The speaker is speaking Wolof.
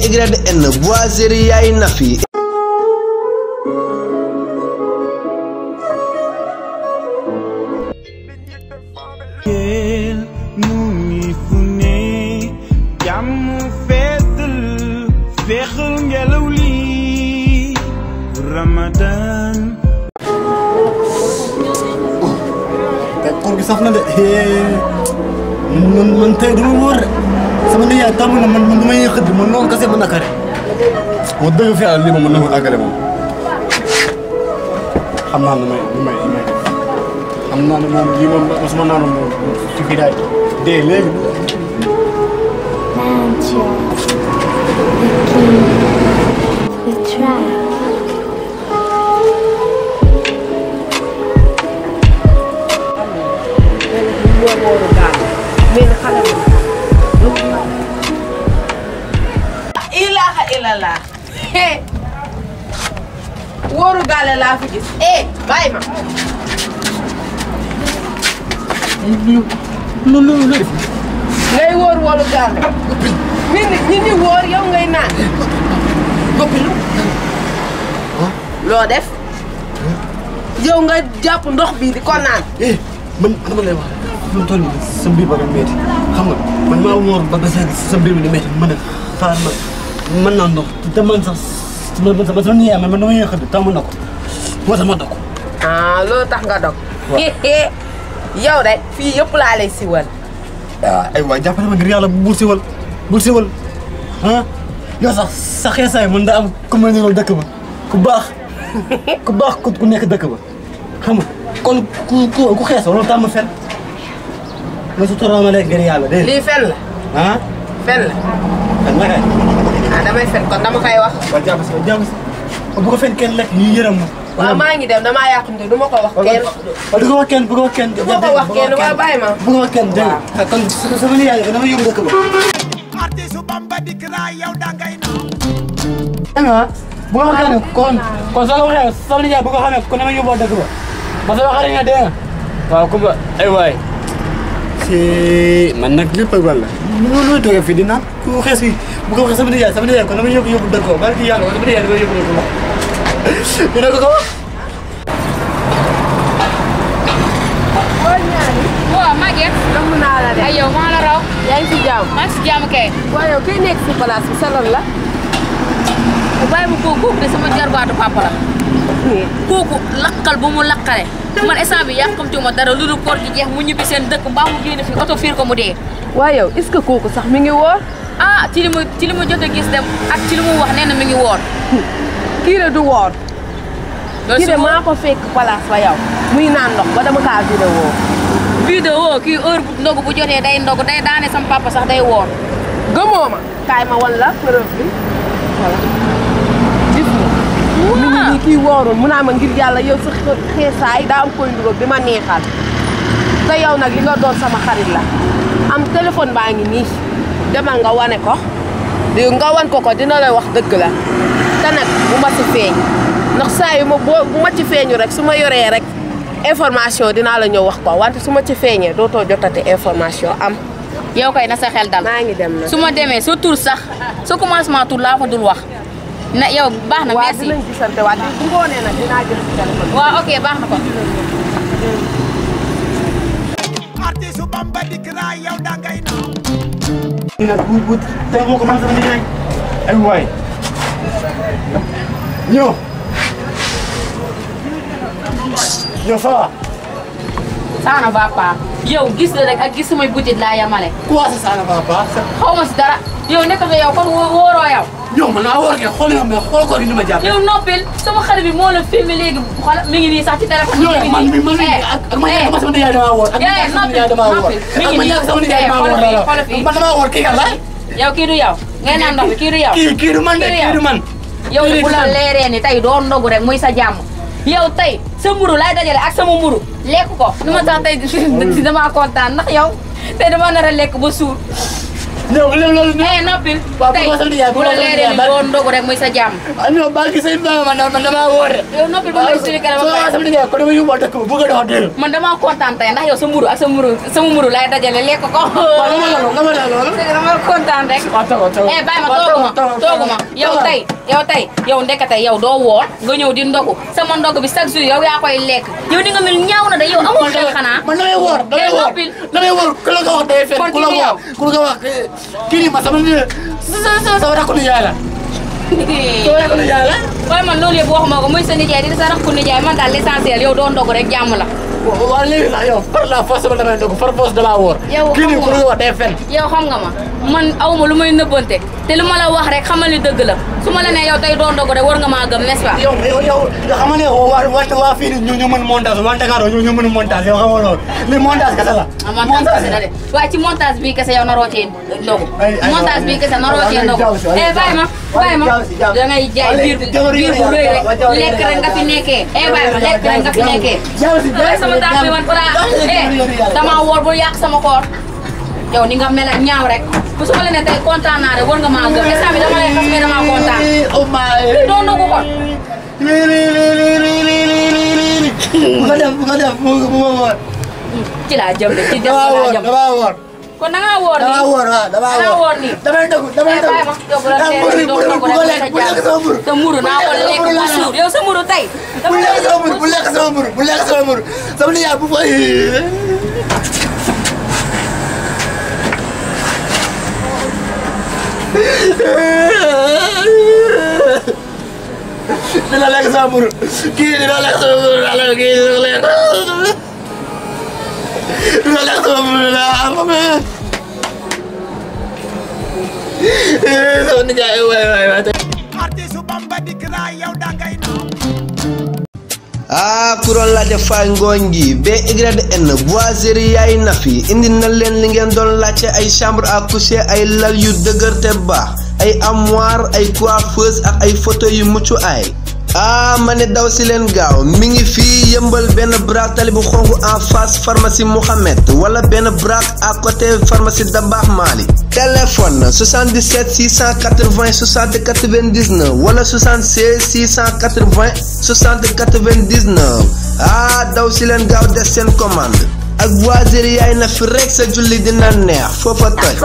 YN Boiserie Yaay Nafi. Ramadan. Koor gi saf na de man tey dama wóor de sama nijaay tàmm na man du may xëdd man noonu kese ma nakare wax dëgg fi yàlla lii moom mën na ko àggale moom xam naa ne may xam naa ne moom lii moom mosuma naanu moom ci fii daay dee léegi we try. ilaha illallah wóoru gaale laa fi gis bàyyi ma lu def ngay wóor wóoru gaale ñi ni wóor yow ngay naan goppilu loo def yow nga jàpp ndox bi di ko naan man dama lay wax lu toll nii sa mbir ba nga metti xam nga man maa wóor ba sa mbir mi di metti man xaar man naa ndox te man sax sama niyaay man dama yéex a xëdd tàmm na ko moo tax ma dog loolu tax nga dog yow de fii yëpp laa lay siwal ay waay jàppale ma ngir yàlla bul siwal yow sax sa xeesaay mën da am ku mel ni loolu dëkk ba ku baax ku nekk dëkk ba xam nga kon ku xees loolu tàmm fen nga su toroon ma lekk ngir yàlla dégg lii fen la fen la fen la kay damay fen kon dama koy wax waaw jàpp si bu ko fen kenn lekk ñu yërëm ma waaw maa ngi dem damaa yàqante du ma ko wax kenn du ko wax kenn bu ko wax kenn du ma ko wax kenn waaw bàyyi ma bu ko wax kenn dégg nga kon sama niyaay dama yóbbu dëkk ba Artisu Bamba dik na yow dangay na. bu ko waxee kon soo ko waxee sama niyaay bu ko xamee kon dama yóbbu dëkk ba ma sama xarit nga dégg nga waaw kumba ay waay si man nag lépp ak wàll lu toogee fii di naan ku xees fii bu ko waxee sama nijaay kon dama yóbbu dëkk ba bari ci yàlla sama nijaay dama yóbbu dëkk ba dina ko wax waaw Maguette. nam naa la de ay yow maa la raw. yaa ngi ci jàmm maa ngi si jàmm kay. waaw yow kay nekk si place bi salon la bu bàyyi ma kooku de sama jarbaatu papa la. kooku lakkal bu mu lakkale. man instant bi yàqamtu ma dara lu dul koor gi jeex mu ñibbi seen dëkk mbaa mu génn fi oto fiir ko mu dee. waaw yow est-ce que kooku sax mi ngi woor ci li ma jot a gis dem ak ci li mu wax nee na mi ngi woor. kii de du woor loolu kii de maa ko fekk place fa yow muy naan ndox ba dama kaa vidéo kii heure bu ndogu bu jotee day ndogu day daane sama papa sax day woor. gëmoo ma kaay ma wan la preuve bi voilà gis nga ni kii woorul mu naa ma ngir yàlla yow sa xeesaay daa am koy nduróog di ma neexal te yow nag li nga doon sama xarit la am téléphone baa ngi nii demal nga wane ko nga wan ko dina lay wax dëgg la te nag bu ma ci feeñ ndax saa yu ma bu ma ci feeñu rek su ma yoree rek information dinaa la ñëw wax ko wante su ma ci feeñee dootoo jotati information am. yow kay na sa xel dal. maa ngi dem na su ma demee sa tur sax sa commencement tur laa fa dul wax na yow baax na. merci waaw dinañ gisante waat bu ngoonee nag dinaa jël ci téléphone. waaw ok baax na ko. Artisu Bamba dik na yow dangay na. nag bu tey moo ko man sama nijaay ay waay ñëw ça va. ça ne va pas yow gis la rek ak gis samay butit laa yamale. quoi ça ne va pas. xaw ma si dara yow nekk nga yow kon wóoroo yow. yow man naa wóor kay xool nga mais xool ko ni ma jàpp. yow noppil sama xarit bi moo la filmé léegi xool mi ngi nii sax ci téléphone. man man ñàkk sama nijaay damaa wóor. ak ñàkk sama nijaay damaa wóor. ak man ñàkk sama nijaay damaa wóor la man damaa wóor kii yàlla. yow kii du yow ngay naan ndox mi kii du yow. kii du man de kii du man. yow bu la leeree ni tey doo ndogu rek muy sa jàmm. yow tey sa mburu laay dajale ak sama mburu lekk ko nu ma tax tey damaa kontaan ndax yow tey dama nar a lekk ba suur. loolu noppil tey bu la leeree ni doo ndogu rek muy sa jàmm. non barke sëñ Ba man damaa wóor de. yow noppil ba ma expliqué la ba pare. sama nijaay ko dama yóbbu dëkk ba bëgg a dox dégg. man damaa kontaan tey ndax yow sa mburu ak sama mburu laay dajale lekk ko. waaw nga ma loolu. dama kontaan rek. bàyyi ma tooguma yow ndekete yow doo woor nga ñëw di ndogu sama ndog bi chaque jour yow yaa koy lekk yow ni nga mel ñaaw na de yow amoo xel xanaa. man damay woor ku la ko wax day fen ku la ko wax kii nii ma sama rakku nijaay la. waaye man loolu yëpp waxuma ko muy sa nijaay di sa rakku nijaay man daal l'essentiel yow doo ndogu rek jàmm la. waaw léegi nag yow par la force ba damay ndogu par force damaa woor. kii nii ku la ko wax day fen. yow xam nga ma man awma lu may nëbbante te lu ma la wax rek xamal ni dëgg la su ma la nee yow tey doo ndogu rek war nga maa gëm n'est-ce pas. yow xam nga ne waa fii nii ñu mën montage waa Dakar ñu mën montage yow xam nga loolu li montage kese la. montage kese la de waaye ci montage bii kese yow naroo cee ndogu. montage bii kese naroo cee ndogu. bàyyi ma da ngay jaay biir bu rëy rek lekk rek nga fi nekkee. bàyyi ma lekk rek nga fi nekkee. sama tànk bi man dama woor bu yàq sama koor yow ni nga mel ak ñaaw rek bu su ma la ne tey kontaan naa rek war nga maa gëm instant bi dama lay xas mais dama kontaan doo ndogu ko. bu ko def ci laa jëm de ci def laa jëm dama woor kon da ngaa woor nii dama woor waaw dama woor nii damay ndogu sa muru naa ko lekk ba suur yow sa muru tey bu lekk sama muru sama nijaay bu fay dina lekk sama muru kii dina lekk sama muru kii dina lekk sama muru sama nijaay waay artiste Bamba dikk naa yow dangay naaw. kuron laajte fay ngooñ gi BYN boiserie yaay Nafi indi na leen li ngeen doon laajte ay chambre à coucher ay lal yu dëgër te baax ay armoire ay coiffeuse ak ay fauteuil yu mucc ay ma ne daw si leen gaaw mi ngi fii yëmbal benn braak tali bu xonk en face pharmacie Mouhamed wala benn braak à côté pharmacie Dabakh Mali. téléphone 77 680 60 99 wala 76 680 60 99 daw si leen gaaw def seen commande ak boiserie yaay Nafi rek sa julli dina neex foofa toj.